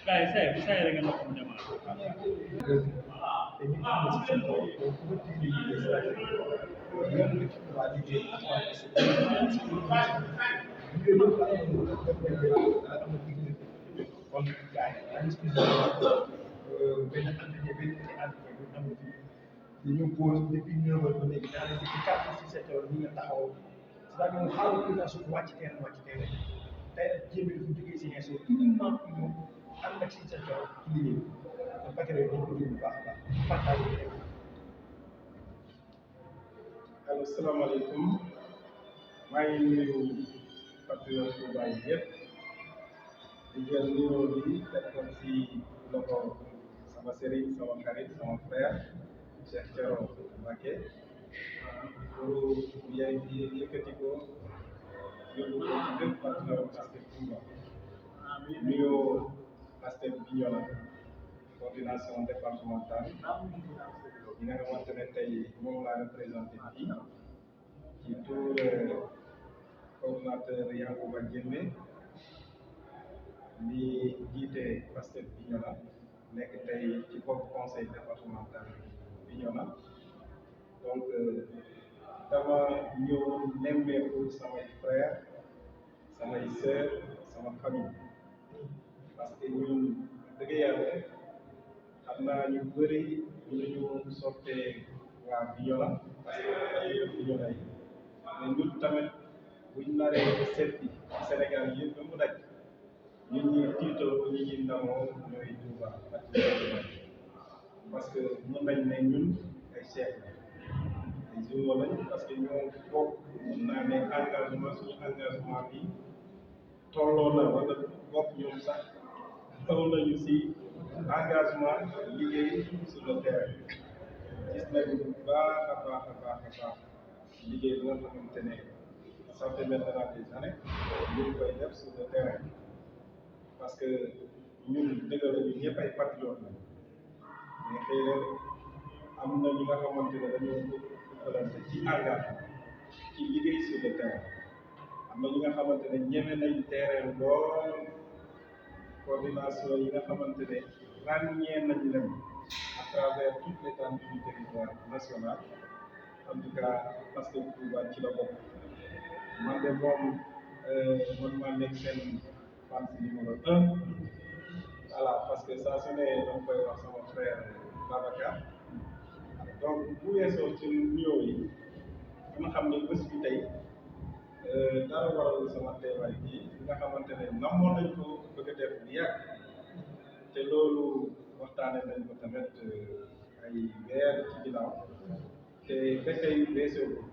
Saya dengan hukum jamaah. dañu pause depuis 9 heures ba léegi daanaka depuis 4 6 7 heures ñu nga taxaw c'est-à-dire mu xaaru population bi wàcc terrain tey nag jéem a dafa jógee si ñeeso uniquement pour ñu ànd ak si secteur ci liggéey kon Bakary dañ ko déglu bu baax a baax partage bi. allo salaamaaleykum maa ngi nuyu patriote Touba yi yëpp di jël nuyoo bi teg ko ci loxo sama sëriñ sama xarit sama frère Cheikh Thioro Mbacké pour yëkkati ko yóbbu ko ci bépp patriote Pastef Touba nuyoo Pastef Bignona coordination départementale ñi nga xamante ne tey moom laa représenté fii ci tour coordonnateur Yankhoba Diémé mi jiite Pastef Bignona nekk tey ci bopp conseil départemental Bignona donc dama ñëw nemmeeku samay frères samay sœurs sama famille parce que ñun dëgg yàlla xam naa ñu bëri ñu sottee waa Bignona parce que ay Bignona yi mais ñun tamit buñ naree seeti Sénégal yëpp ba mu daj ñun ñi tiitoo ñi ñi ndamoo ñooy Touba ak parce que mën nañ ne ñun ay chef ay jumeaux lañ parce que ñoo bokk mën naa ne engagement suñu engagement bi tolloo na wala bokk ñoom sax taw nañu si engagement liggéey sur le terrain gis nañu bu baax a baax liggéey bi nga xamante ne ça fait maintenant des années ñu ngi koy def sur le terrain parce que ñun dëgg la ñun ñëpp ay patriotes lañ mais xëy na am na ñi nga xamante ne dañoo ëppalante ci engagement ci liggéey sur le terrain am na ñi nga xamante ne ñeme nañ terrain lool coordination yi nga xamante ne ràññee nañ leen à travers toute l'étendue du territoire national en tout cas parce que Touba ci la bokk man de moom man maa nekk seen fan numéro 1 voilà parce que saa su ne dama koy wax sama frère Babacar donc bu weesoo ci nuyoo yi dama xam ne bés bi tey dara waral sama teewaay bi nga xamante ne namoon nañ ko bëgg a def bu yàgg te loolu waxtaane nañ ko tamit ay weer ci ginnaaw te fekkee yu beesoo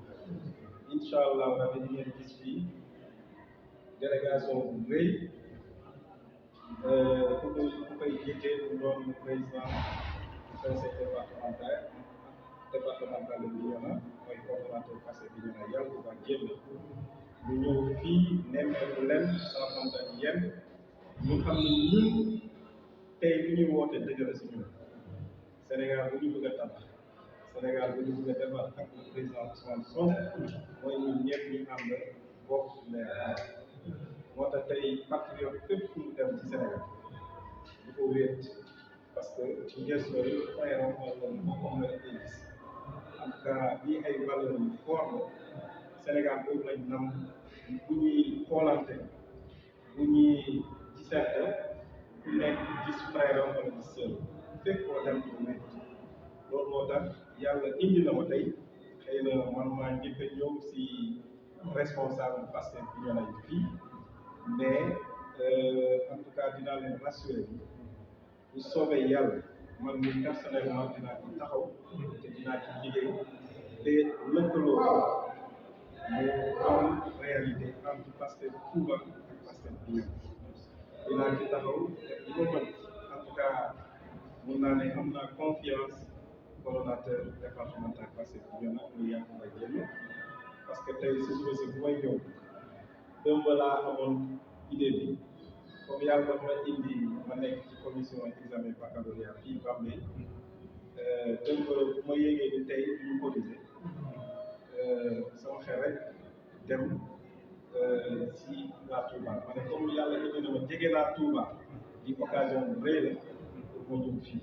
incha allah rabi di ngeen gis fii délégation bu rëy ku koy jiite mu doon président conseil départemental de Bignona mooy coordonnateur Pastef Bignona Yankhoba Diémé ñu ñëw fii nemmeeku leen rencontre ak yéen ñu xam ne ñun tey bu ñu woote dëgg la si ñun Sénégal bu ñu bëgg a tabax Sénégal bu ñu bëgg a defar ak le président Ousmane Sonko mooy ñun ñëpp ñu ànd bokk leer moo tax tey patriote fépp fu mu dem ci Sénégal du ko wéet parce que ci gestion yi ay rencontre boo nga koy gis en tout cas bii ay valeurs yu fort la Sénégal boobu lañ nam bu ñuy xoolante bu ñuy gisante ku nekk gis frère am wala gis sœur fépp koo dem du nekk loolu moo tax yàlla indi na ma tey xëy na man maa njëkk a ñëw si responsable Pastef Bignona yi fii mais en tout cas dinaa leen rassurer bu soobee yàlla man mi personnellement dinaa ci taxaw te dinaa ci liggéey te lëkkaloo mu am réalité entre Pastef Touba ak Pastef Bignona dinaa ci taxaw li ma mën en tout cas mun naa ne am naa confiance coordonnateur départemental Pastef Bignona muy Yankhoba Diémé parce que tey si suba si bu may ñëw dëmb laa amoon idée bi comme yàlla dafa indi ma nekk ci commission examen baccalauréat fii Bambey dëmb bu ma yéegee ni tey ñu cotisé sama xel rek dem si waa Touba ma ne comme yàlla indi na ma jege naa Touba di occasion bu rëy la pour ma ñëw fii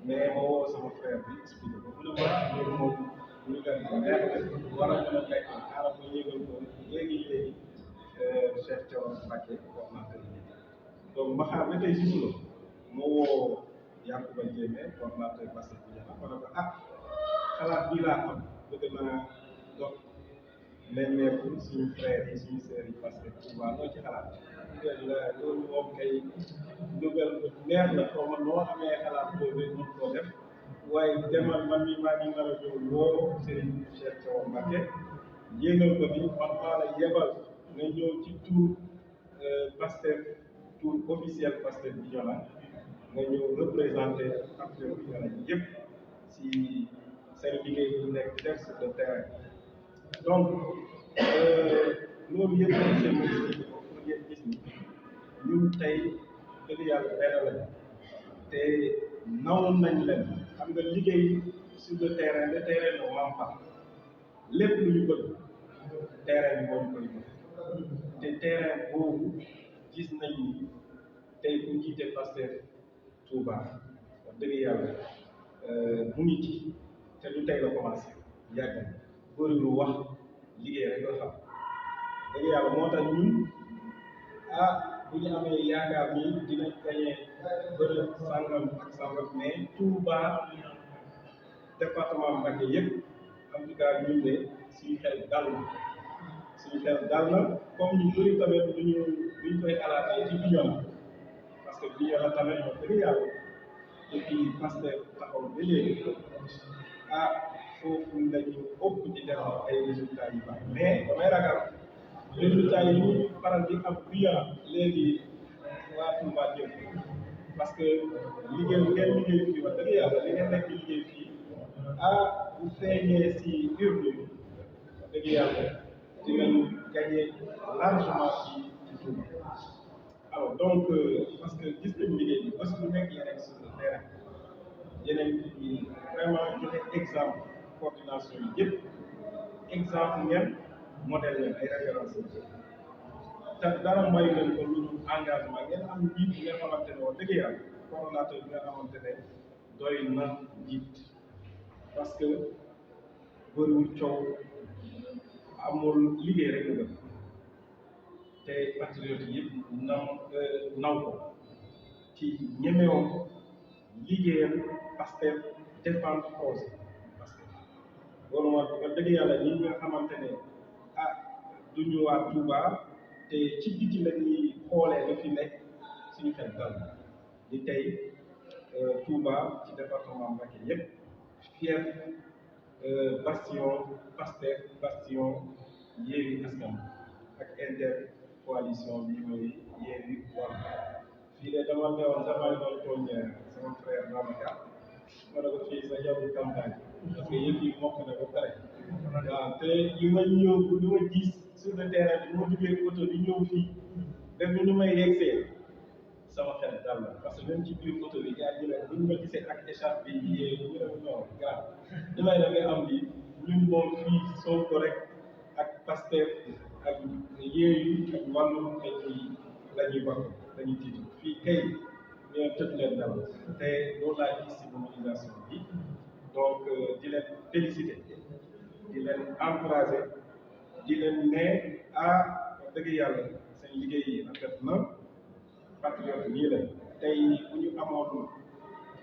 mais ma woo sama frère bi expliqué ko mu ne ma loolu moom ñu gën ko neex la war a mën a nekk xaaral ma yëgal ko léegi Cheikh Thioro Mbacké coordonnateur bi donc ma xaar ba tey si suba ma woo Yankouba Diémé coordonnateur Pastef bi ñëw ma ne ko xalaat bii laa am bëgg naa dox nemmeeku suñu frères yi suñu sœurs yi parce que Touba loo ci xalaat loolu moom kay dugal neex na ko man moo amee xalaat boobu mën koo def waaye demal man mi maa ngi nar a ñëw woo Serigne Cheikh Thioro Mbacké yéegal ko ni man maa la yebal nga ñëw ci tour Pastef tour officiel Pastef Bignona nga ñëw représenté Pastef Bignona yëpp si seen liggéey bu nekk def sur le terrain donc loolu yëpp seen ministre pour ngeen gis ni ñun tey dëgg yàlla benn lañu te nawoon nañ leen xam nga liggéey sur le terrain ne ment pas lépp lu ñu bëgg terrain bi moo ñu koy bëgg te terrain boobu gis nañ ni tey ku jiite Pastef Touba wax dëgg yàlla mu ngi ci te du tey la commencé yàgg na bëri lu wax liggéey rek la xam dëgg yàlla moo tax ñun bu ñu amee yaakaar ni dinañ gañee bërëb sàngam ak sàngam mais Touba département Mbacké yëpp en tout cas ñun de suñu xel dal na comme ñu bëri tamit duñu koy xalaatee ci Bignona parce que Bignona tamit wax dëgg yàlla depuis Pastef taxaw ba léegi foofu lañu ëpp di def ay résultats yu baax mais damay ragal résultats yi ñu faral di am Bignona léegi waa Touba jëm parce que liggéey ngeen liggéey fii wax dëgg yàlla li ngeen nekk di liggéey fii bu feeñee si urne bi wax dëgg yàlla dinañ gagné largement ci Touba alors donc parce que gis nañu liggéey bi parce que bu nekk yeneen sur le terrain yeneen yi vraiment joxe exemple coordination yi yëpp exemple ngeen modèle leen ay référence te dara may leen ko lu engagement ngeen am njiit bi nga xamante ne wax dëgg yàlla coordonnateur bi nga xamante ne doy na njiit parce que bëriwul coow amul liggéey rek nga te patriote yëpp naw ko ci ñemewoon liggéeyal Pastef défendre cause parce que loolu moo wax dëgg yàlla ñi nga xamante ne duñu waa Touba te ci biti la ñuy xoolee la fi nekk suñu xel dal di tey Touba ci département Mbacké yëpp fier bastion Pastef bastion Yewwi Askan ak intercoalition bi mooy Yewwi Wallu fii de dama newoon damay doon tooñ sama frère Babacar ma ne ko fii sa yow campagne parce que yëpp yi mokk na ba pare waaw te li ma gis sur le terrain bi ma duggee oto bi ñëw fii def ni may yegsee sama xel dal la parce que même ci biir oto bi gars yi bu ñu ma gisee ak écharpe bi yee ñu ne non grave li may da ngay am bi ñun moom fii Sonko rek ak Pastef ak Yewwi ak Wallu la ñuy bokk dañuy tiitu fii kay ñoo tëj leen dal te loolu laa gis ci mobilisation bi donc di leen féliciter di leen encourager di leen ne wax dëgg yàlla seen liggéey yi rafet na patriote nii la tey bu ñu amoon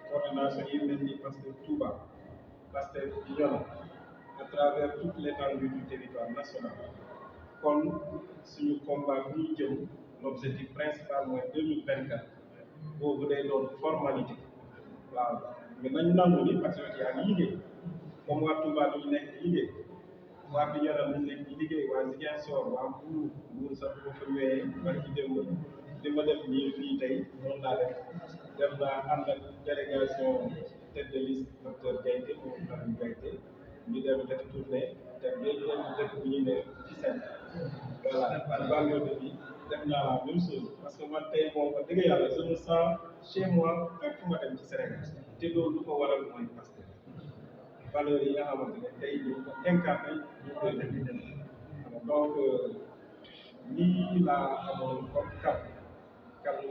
coordination yi mel ni parce que Touba Pastef Bignona à travers toute l'étendue du territoire national kon suñu combat bu ñu jëm l'objectif principal mooy 2024 boobu day doon formalité waaw mais nañ nangu ni patriote yaa ngi liggéey comme waa Touba du ñu nekk di liggéey waa Bignona ñu nekk di liggéey waa Ziguinchor waa Mbour sax boo fa ñëwee bari ci démb li ma def nii fii tey noonu laa def naa ànd ak délégation tête de liste docteur Gaïté moom Aliou Gaïté ñu dem def tournée te léegi dëkk bi ñu ne ci seen voilà banlieue bi def naa la même chose parce que man tey moom wax dëgg yàlla je me sens chez moi fépp fu ma dem ci Sénégal te loolu lu ko waral mooy parce que valeurs yi nga xamante ne tey ñu ko incarné ñu koy def donc lii laa amoon comme kaddu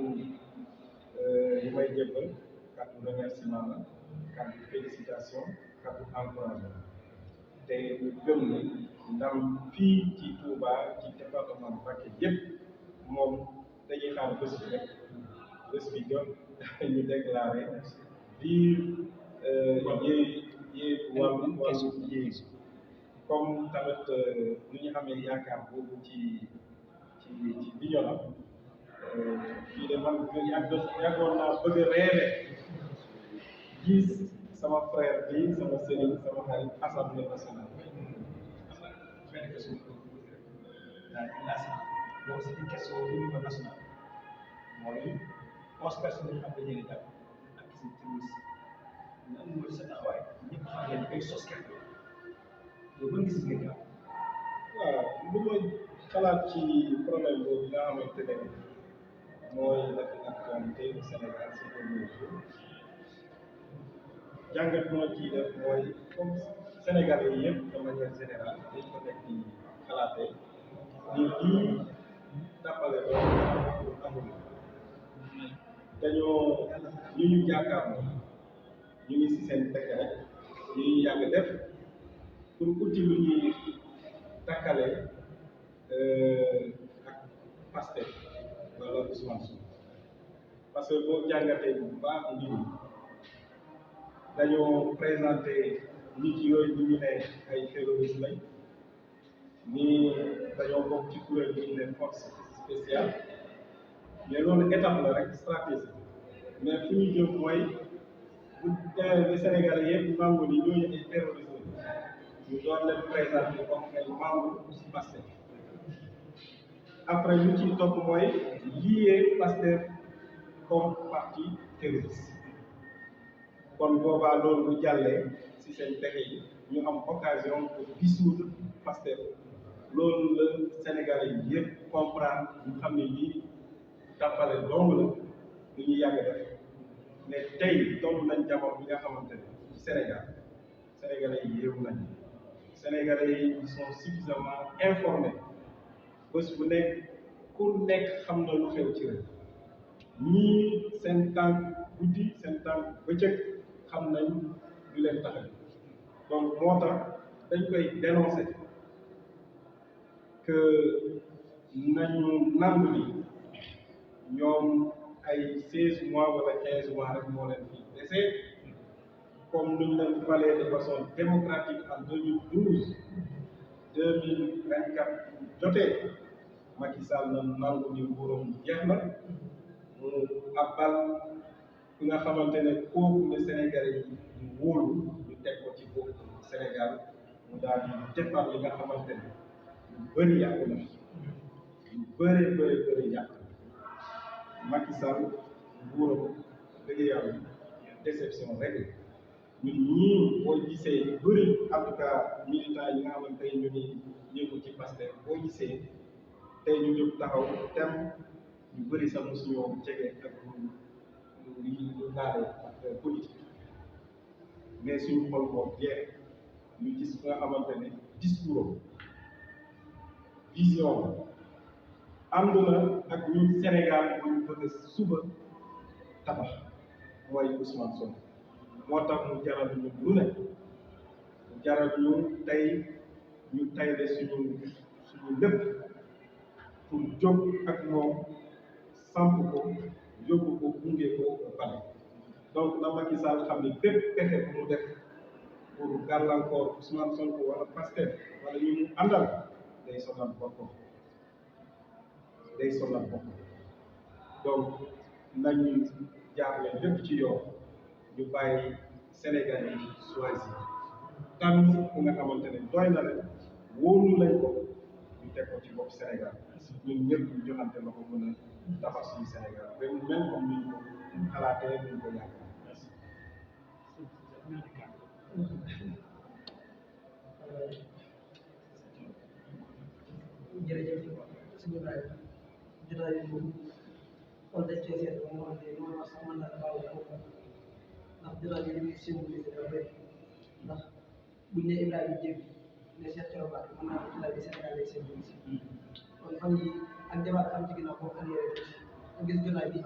yi may jébbal kaddu remerciement la kaddu félicitation kaddu encouragement te ñu gëm ne ndam fii ci Touba ci département Mbacké yëpp moom dañuy xaar bés bi rek bés bi jot ñu déclaré biir wàllu yéeg comme tamit ni ñu amee yaakaar boobu ci Bignona fii de man yàggoon naa bëgg a reere gis sama frère bi sama sëriñ sama xarit assemblée nationale. benn question bi donc c'est une question au niveau national mooy 11 personnes yi nga xam ne dañu leen jàpp ak seen terroriste lan mooy sa taxawaay ñëpp xam leen ay soskat loolu ban gis ngeen am. waaw lu ma xalaat ci problème boobu nga xamante ne mooy nekk actualité au Sénégal ces derniers jours jàngat bu ma ciy def mooy comme Sénégalais yi yëpp de manière générale dañ ko nekk di xalaatee ni lii tàmbale doon amul dañoo ñu jàkkaarloo ñu ngi si seen tekk rek ñu yàgg def pour uti lu ñuy takkale ak Pastef wala Ousmane Sonko parce que boo jàngatee bu baax nit ñi dañoo présenté nit yooyu ñu ne ay terroristes lañ ni dañoo bokk ci kuréel bi ñu ne force spéciale mais loolu étape la rek stratégie mais fu ñu jëm mooy bu les Sénégalais yëpp nangu ni ñooñu ay terroristes lañ ñu doon leen présenté comme ay membres Pastef après ñu ciy topp mooy lié Pastef comme parti terroriste kon boobaa loolu bu jàllee si seen pexe yi ñu am occasion pour dissoudre Pastef loolu la Sénégalais yi yëpp comprendre ñu xam ne lii tàppale dong la lu ñu yàgg def mais tey toll nañ jamono bi nga xamante ne ci Sénégalais yi yéewu nañ Sénégalais yi ils sont suffisamment informés bés bu nekk ku nekk xam na lu xew ci réew ñii seen tànk guddi seen tànk bëccëg xam nañ lu leen tax donc moo tax dañ koy dénoncer que nañu nangu ni ñoom ay 16 mois wala 15 mois rek moo leen fi dese comme nuñ leen falee de façon démocratique en 2012 2024 jotee Macky Sall na nangu ni nguuram jeex na mu abbal ki nga xamante ne kooku ne Sénégalais yi ñu wóolu ñu teg ko ci bopp Sénégal mu daal di defar li nga xamante ne lu bëri yàqu na lu bëri yàqu Macky Sall nguuram dëgg yàlla déception rek ñun ñii boo gisee lu bëri en tout cas militants yi nga xamante ne ñu ngi yëngu ci Pastef boo gisee tey ñu jóg taxaw tem ñu bëri sax mosuñoo jege ak lu laale ak politique mais suñu xol moo jeex ñu gis nga xamante ne discours vision ànd na ak ñun Sénégal bu ñu bëgg suba tabax mooy Ousmane Sonko moo tax mu jaral ñu lu ne mu jaral ñu tey ñu tayle suñu lépp pour jóg ak moom samp ko yóbbu ko gunge ko pale donc na Macky Sall xam ni bépp pexe bu mu def pour gàllankoor Ousmane Sonko wala Pastef wala ñu mu àndal day sonal boppam donc nañu jaarle lépp ci yoon ñu bàyyi Sénégal yi choisir tànn ku nga xamante ne doy na leen wóolu lañ ko ñu teg ko ci bopp Sénégal ñun ñëpp ñu joxante la ko mën a tabax suñu Sénégal ba mu mel comme ni ñu ko xalaatee ni ñu ko yaakaar. jërëjëf suñu rajo jotaay bi moom kon dañ koy seet ba mu wax ne moom sax mën naa baaw foofu ndax jotaay bi li muy symbolisé dafa bëri ndax buñ ne Ibrahima Diémé ne Cheikh Thioro Mbacké mën naa ko jotaay bi Sénégal lay symbolisé kon fan yi ak débat am ci ginnaaw boo arrière nga gis jotaay bi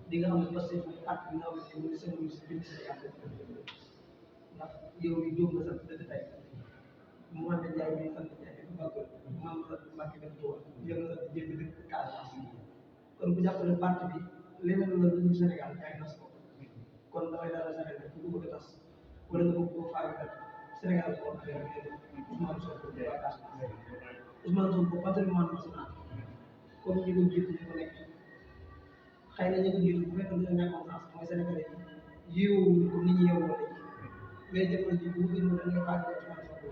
di nga xam ne parce que at bi nga xam ne mooy seen si biir Sénégal ndax yow yi jóg nga sax dëgg tey Mouhamed Ndiaye mi sant Ndiaye bi Bakar maam sant Mbacke dem Touba yow nga sant jënd dëkk Casamance kon bu jàpp ne parti bi leneen la lu Sénégal yaay nas ko kon dafay daal Sénégal ku ko bëgg a tas wala nga bëgg koo faagagal Sénégal ko affaire bi Ousmane Sonko waa Casamance Ousmane Sonko patrimoine national comme ñi ko jiitu ñu ko nekk xëy na ñu ko jiitu bu fekkoon dina ñàkk confiance mooy Sénégalais yi yeewuñu ko nit ñi yeewoo tey mais jamono ji bu gën a da ngay faagagal Ousmane Sonko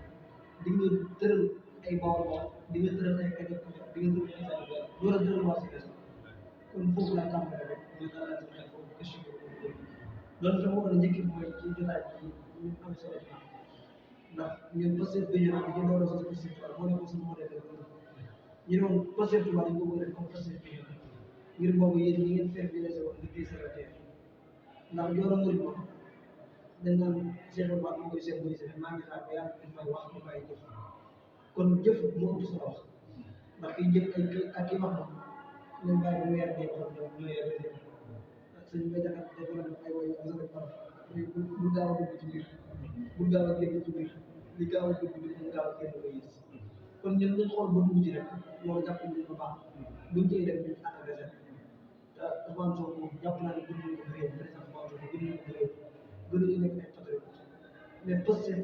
di nga tëral ay bawol di nga tëral ay kajo di nga tëral ay Sénégal door a tëral waa Sénégal kon foofu laa tàmbalee rek ñu dalal ci xel foofu question boobu loolu fi ma war a njëkk mooy ci jotaay bi ñu am solo ndax ñun Pastef bi ñu naan dañu door a sos Pastef Touba moo nekkoon suñu modèle de ñu ne woon Pastef Touba dañu ko bëgg a def comme Pastef bi ñu ngir boobu yéen ñi ngeen fekk ñu woon liggéey secrétaire ndax yoonu murid moom dañ naan Cheikh Ba moo koy symbolisé maa ngi xaar ba yàlla dañ may wax ñu bàyyi jëf kon jëf moo ëpp solo wax ndax kiy jëf ay ak ki wax moom ñoom bàyyi ba weer dee ko ñoo yore dee sëñ bi jaxat dafa la def ay way am sa par bu gaaw a dugg ci biir bu gaaw a génn ci biir li gaaw a dugg bi mu gaaw a génn ko yées kon ñun ñu xool ba dugg ci rek loolu jàpp nañu ko baax buñ ciy def ñu ànd ak te Ousmane Sonko jàpp naa ne gën nañu ko réew président Ousmane Sonko gën nañu ko réew gën nañu nekk ay patriote mais Pastef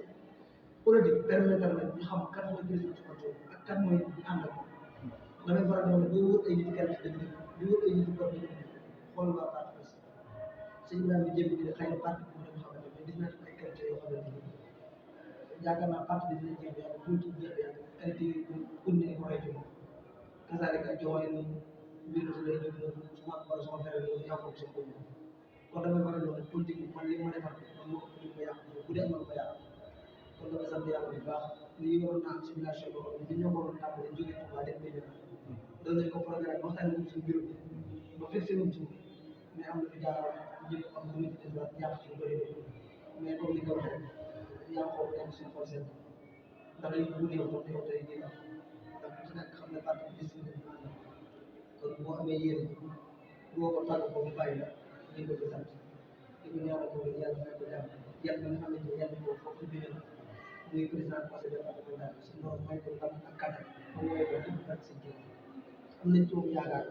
politique permettre na ñu xam kan mooy président Ousmane Sonko ak kan mooy ànd ak damay faral di wax ne boo wër ay nit kenn dëgg di wër ay nit góor dëgg xool waa parti Pastef sëñ Ibrahima Diémé bi ne xëy na parti bi moo dem xamante mais gis naa ci ay qualité yoo xamante ni yaakaar naa parti bi dina jeex yàlla politique jeex yàlla qualité yooyu pour ne ko roy ci moom kasaalika joxoy noonu mbiru si lay jóg noonu suma wala sama fere noonu yaa ko sama bopp kon damay faral di wax ne politique bi man li ma defar man moo ëpp li ma yàq bu dee amal ko yàq kon damay sant yàlla bu baax lii waroon naa am simulation boo xam ne ñoo ko waroon tàmbali jóge Touba dem bay doon nañ ko programme waxtaan nañ suñu bureau bi ba fixé wuñ ci mais am na fi jaaraat ñëpp am lu ñu ci def yàq ci lu bëri mais comme ni nga waxee yaa ko dem suñu xol seen ndax li bu néew moom yow tey jii ndax ku ci nekk xam ne parti bi gis nga kon boo amee yéen boo ko tàgg ko mu bàyyi la ñu ko ci sant di ko ñaanal ko yàlla may ko jàmm yàlla nga xamante ne yàlla ko foofu bi na muy président conseil départemental bi suñu borom may ko ndam ak kàttan ba mu ko def ak si jëm am nañ ci moom yaakaar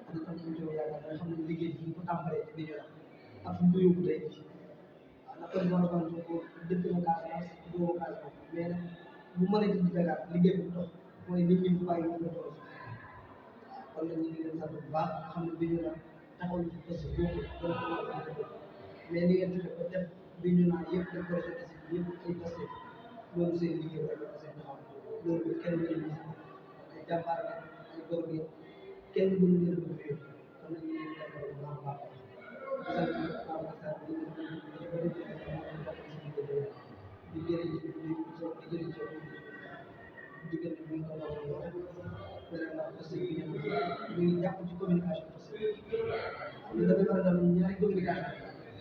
am nañ ci moom yaakaar da nga xam ne liggéey bi ñu ko tàmbalee ci biir ak fu mu ko yóbbu tey jii ndax président Ousmane Sonko dëkk na Casamance boobu Casamance mais nag bu mën a jënd Dakar liggéey bi dox mooy nit ñi bu bàyyi ñu ko toll kon nag ñu ngi leen sant bu baax nga xam ne bi ñu naan taxaw ñu parce que boo ko mais li ngeen fexe ba def bi ñu naan yëpp dañ ko rafetlu si yëpp ay passé loolu seen liggéey rek la seen taxaw loolu kenn du leen gis ay jàmbaar la ay góor gi kenn du leen ko fi kon nag ñu ngi leen di bu baax a baax di sant Babacar Sarr di diggante bi nga ko waxee vraiment parce que ñu ngi jàpp ci communication parce que ñu dafay war a dem ñaari communication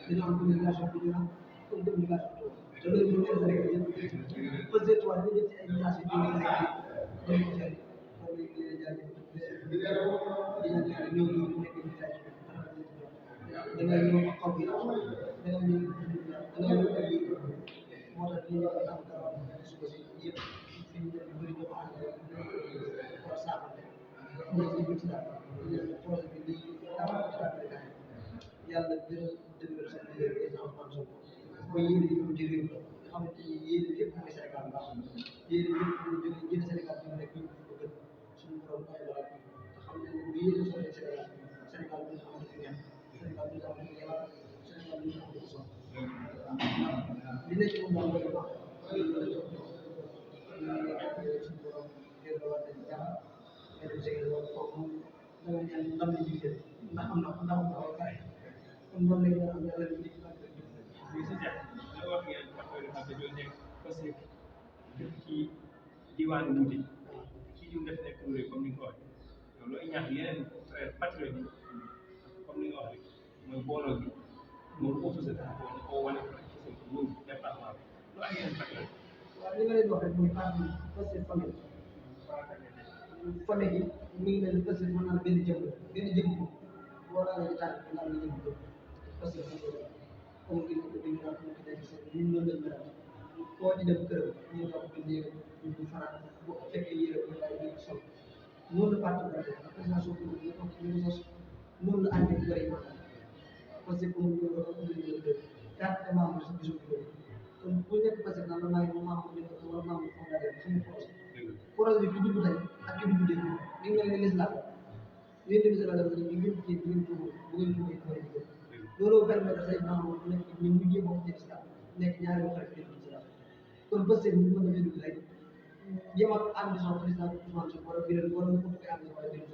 dañoo am communication bu ñu am comme communication te loolu ñu ngi rek yëpp peut être waa dañu def ci ay messages yu ñu nekk dañu ko fay kon ñu ngi leen di jaajëfal di ñëw ñu nekk ci ay da ngay ñëw xaw bi da ngay ñëw da ngay ñëw ay moo tax ñu ñëw am dara suba si yëpp fi ñu bëri ñoo xam ne ko saafante ñu ci ci daal projet bi lii dama ko tàmbali yàlla gën a dëgëral seen liggéey président Ousmane Sonko ba yéene yi mu ci réew mi nga xamante ni yéene yëpp mooy Sénégal baax yéene yëpp ñu jóge jël Sénégal ñu nekk ñu ko gën suñu borom ay wala te xam ne bu yéene soxla Sénégal Sénégal bi nga xamante ni Sénégal bi nga xamante ni yàlla Sénégal bi nga xamante ni soxla li nekk moom daal mooy baax suñu borom gën a war a jàmm mais du jege loolu foofu dama ñaan ndam li ñu jël ndax am na ndam bu ko pare kon noonu la ñu am yàlla ñu di muy si jax nga wax ngeen partenaire yi dañoo nekk parce que def ci diwaanu Moutier ci ñu def nekk lu rëy comme ni nga ko waxee loolu ay ñaax yeneen patriote yi comme ni nga wax rek mooy booloo gi moo ko fësal ko wane ko ci seen loolu département bi lu ak yeneen patriote waaw li nga leen wax rek mooy parti parce que famille famille yi mi ngi mel ni parce que mën naa benn jëm ko boo laalee tànk bi laal nga jëm ko parce que comme gi ko bi nga ko def seen ñu noonu lañ mel koo ci dem këram ñu wax ko yére ñu fanaan bu fekkee yére bu lay ñu sol noonu la parti bi présentation ko ñu sos noonu la àndee bëri parce que comme ñu ko carte de membre si bisu ko kon bu nekk parce que nan la may membre bi wala membre fondateur suñu projet bi dugg tey ak ki dugg dégg ni nga ne l'islam yéen tamit la dara ñu ngi ci ñu tuub bu ngeen tuubee ko rek loolu permettre say membre bu nekk ñu mujjee bokk ci islam nekk ñaari wax rek ci islam kon parce que ñu mën a dugg rek yem ak ambition président Ousmane Sonko wala biir wala mu ko fi am wala biir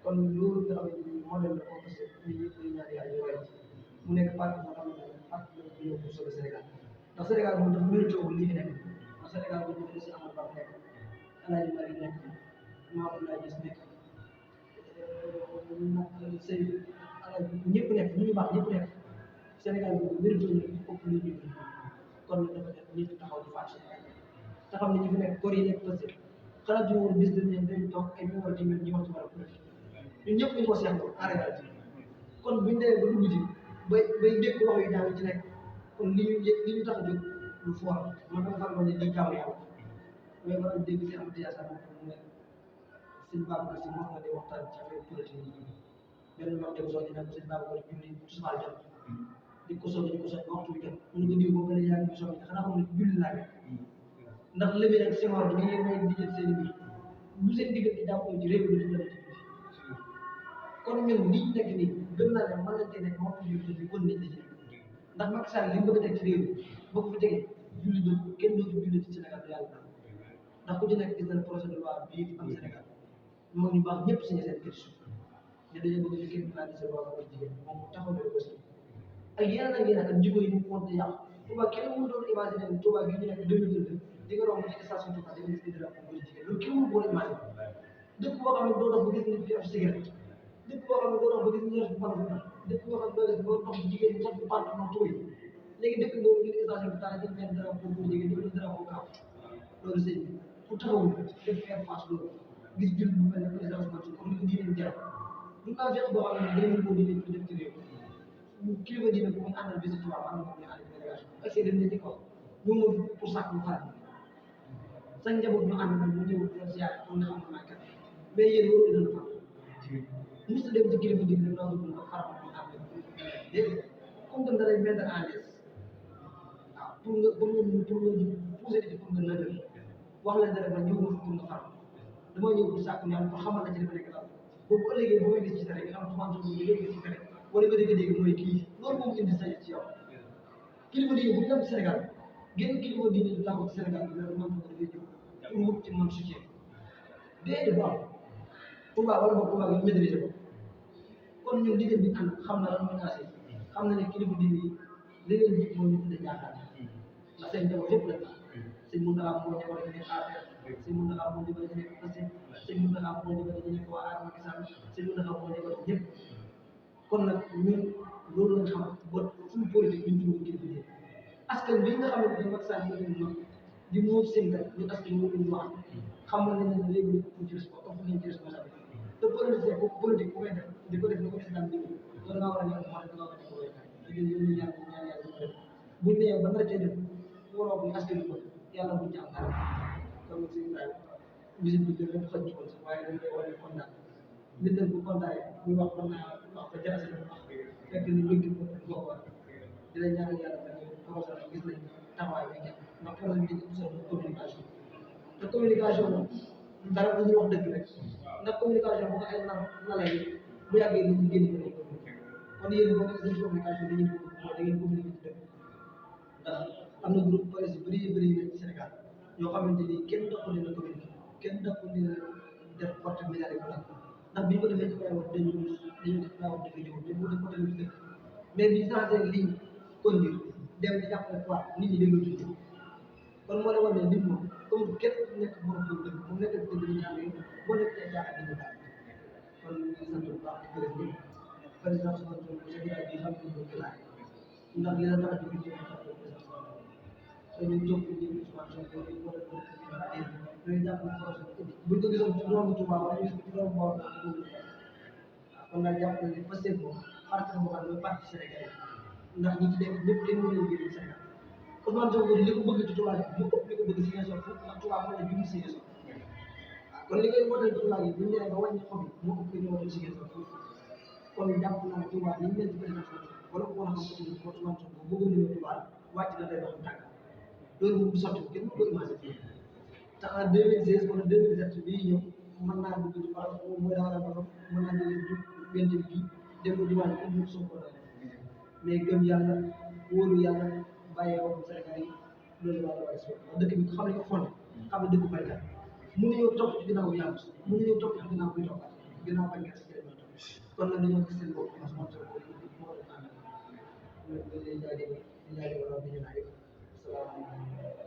kon loolu nga xam ne modèle la ko parce que ñu ñëpp ñu ñaan yàlla ñu roy mu nekk parti moo xam ne parti la bu ñëw pour sauver Sénégal ndax Sénégal moom dafa mérité wu lii fi nekk ndax Sénégal bu ñu si amal baax nekk Alaaji Mari nekk moo am laa gis nekk nag sëy Alaaji ñëpp nekk ñu baax ñëpp nekk Sénégal bi mérité wu ñu ëpp lu ñu kon nag dafa def ñëpp taxaw di faat Sénégal te xam ne ñu fi nekk kor yi nekk parce que xalaat ñu woon bis dañ dañ toog ay ñu war ci ñun ñi wax ci wàllu politique ñun ñëpp ñu ko seetlu en réalité kon buñ demee ba dugg ci bay dégg wax yu ñaaw ci nekk kon li ñu tax a jóg lu fort man dama xam ne lii jaamu yàlla mais war a dégg si am diasa mu ne sëñ Babacar si mos na di waxtaan ci affaire politique yi benn mag dem soññi nag sëñ Babacar julli tisbaar jot di ko soññi waxtu bi jot mu ne ko diw boobu la yaa ngi soññi xanaa xam ne julli laa ndax léegi nag Senghor bi ngeen may di jël seen biir bu seen diggante jàppoo ci réew mi dañu ci kon ñun liñ nekk nii gëm naa ne mën nañ cee nekk waxtu yu bi kon nit ñi ndax Macky Sall li mu bëgg a teg ci réew mi boo ko fi tegee julli do kenn dootu julli ci Sénégal du yàlla ndax ku ci nekk gis nañ projet de loi bii am Sénégal moom ñu baax ñëpp signé seen kër suuf ne dañoo bëgg ñu kenn planisé loi ko jigéen moom taxaw na ko si ak yeneen ak jikko yi ñu compte yàq Touba kenn mënu doon imaginer ne Touba gi ñu nekk 2022 di nga romb ci station Touba di nga gis dara ko jigéen loolu kenn mënu ko imaginer dëkk boo xam ne doo dox ba gis nit fi af cigarette dëkk boo xam ne doo dox ba gis nit fi pan dëkk boo xam ne doo gis boo dox jigéen ñi sax bu pan no tooy léegi dëkk boobu ñu station bi taala jël benn dara ko bu jigéen ñu dara ko kaaw loolu sëñ bi pour taxaw def faire face loolu gis jël bu mel ne président Ousmane Sonko comme ni ko diine jar du naa fex boo xam ne dañu ko diine ko def ci réew kilifa diine bu muy àndal visite Touba am na ko ñu ànd délégation ak seen dem ci kaw ñu mo pour sax mu faat sa njaboot ñu ànd mu ñëw pour ziar pour nga xam ne kat mais yéen waru leen fa mos dem ci kilifa diine la do ko xaram ñu ànd dégg comme que dara mettre en l'aise pour nga pousser ci pour nga nëdër wax la dara ba ñëw pour nga faram dama ñëw pour sàkku ñaan pour xamal la ci dafa nekk daal boobu ëllëgee boo may gis ci dara nga xam Ousmane Sonko ñu léegi ci dara wala nga dégg mooy kii loolu moom indi sa ci yow kilifa diine bu ñu dem Sénégal génn kilifa diine du taxaw ci Sénégal bi loolu man ko dafay ñëw pour wut ci man soutien déedéet bu am Touba wala boog Touba nga maîtriser ko kon ñun liggéey bi ànd xam na lan mooy naase xam na ne kilifa diine yi léeg-léeg nit moo ñu tuddee yaakaar ndax seen njaboot yëpp la sëñ Mountakha moo ñëw rek nekk APR sëñ Mountakha moo ñëw rek nekk Pastef sëñ Mountakha moo ñëw rek nekk waa Aar Macky Sall sëñ Mountakha moo ñëw rek ñëpp kon nag ñun loolu lañ xam ba suñu politique ñu tudd kilifa diine askan bi nga xam ne dañu Macky Sall ñu di moom seen kat ñu askan moo ñu wax xamal nañ ne léegi ñu ëpp ci responsabilité te politique bu politique bu koy def di ko def ni ko islam di loolu da ngaa war a ñaan xam da ngaa war a def ko te ñun ñu ñaan yàlla ñu def buñ nee ba nga cee def waroo bu askan bi yàlla buñ ci am dara comme si Ibrahima visite bi def xëj ci ko sax waaye dañ koy wane kontaan nit dañ ko kontaan ñu wax mën naa wax ba jaase na wax fekk ni léegi ko bokk di la ñaan yàlla da projet gis nañ taxawaay bi ngeen ndax projet bi dañu soxla communication te communication moom dara dañuy wax dëgg rek ndax communication bu ko ay nalay bu yàggee li ñu génn ko nekk kon yéen boo gisee seen communication dañuy bëgg mooy da ngeen communiquer ci dëgg ndax am na groupe presse yu bëri yu nekk ci Sénégal yoo xamante ni kenn doxul leen a communiquer kenn doxul leen a def porte médiatique bu ndax bi ñu ko defee ci prévoir dañu def prévoir dafay ñëw te bu def côté bi dëkk mais bi changé ligne conduire dem di jàppale quoi nit ñi déglu tuuti kon moo la war ne nit moom comme kenn nekk borom pour dëgg mu nekk dëgg ñu ñaan yi boo nekk ci jaaxal di ñu daal kon ñu ngi sant bu baax di gërëm ñëpp président Ousmane Sonko sa giraay bi xam nañ ko laaj ndax li la tax a jóg ci président ñu jóg ñu jëm Ousmane Sonko ñu war a dugg ci biir àll bi ñooy jàpp ne projet bi buñ ko gisoon ci doomu Touba wala ñu gis ko ci doomu Bawol kon daal jàpp nañ ne Pastef moom parti boo xam ne mooy parti Sénégal ndax ñi ci nekk ñëpp kenn mënu leen génn Sénégal Ousmane Sonko li ko bëgg ci Touba bi mu ëpp li ko bëgg si Ziguinchor foofu ndax Touba moo ne jublu si Ziguinchor kon li ngay wootee Touba yi bu ñu demee ba wàññi xob yi moo ëpp li ñu wootee si Ziguinchor foofu kon jàpp naa ne Touba li ñu leen ci président wala ko war a xam ko Ousmane Sonko bëggoon nañu Touba wàcc na day dox tànk loolu moom du sotti kenn du ko imaginer te en 2016 wala 2017 bii ñëw mën naa dugg ci parce que mooy daal la borom mën naa jëlee jub benn bi dem ko diwaan bi ñu Sonko la mais gëm yàlla wóolu yàlla bàyyee woon Sénégal yi loolu laa la wax dëkk bi xam ne ko fondé xam ne dëkk baykat mënuñoo topp ci ginnaaw yàlla mënuñoo topp ci ginnaaw buy topp ginnaaw bañ nga si kon nag dañoo gis seen bopp parce que moo tax ñu lay jaajëfal di jaajëfal waa bi ñu naan yëpp salaamaaleykum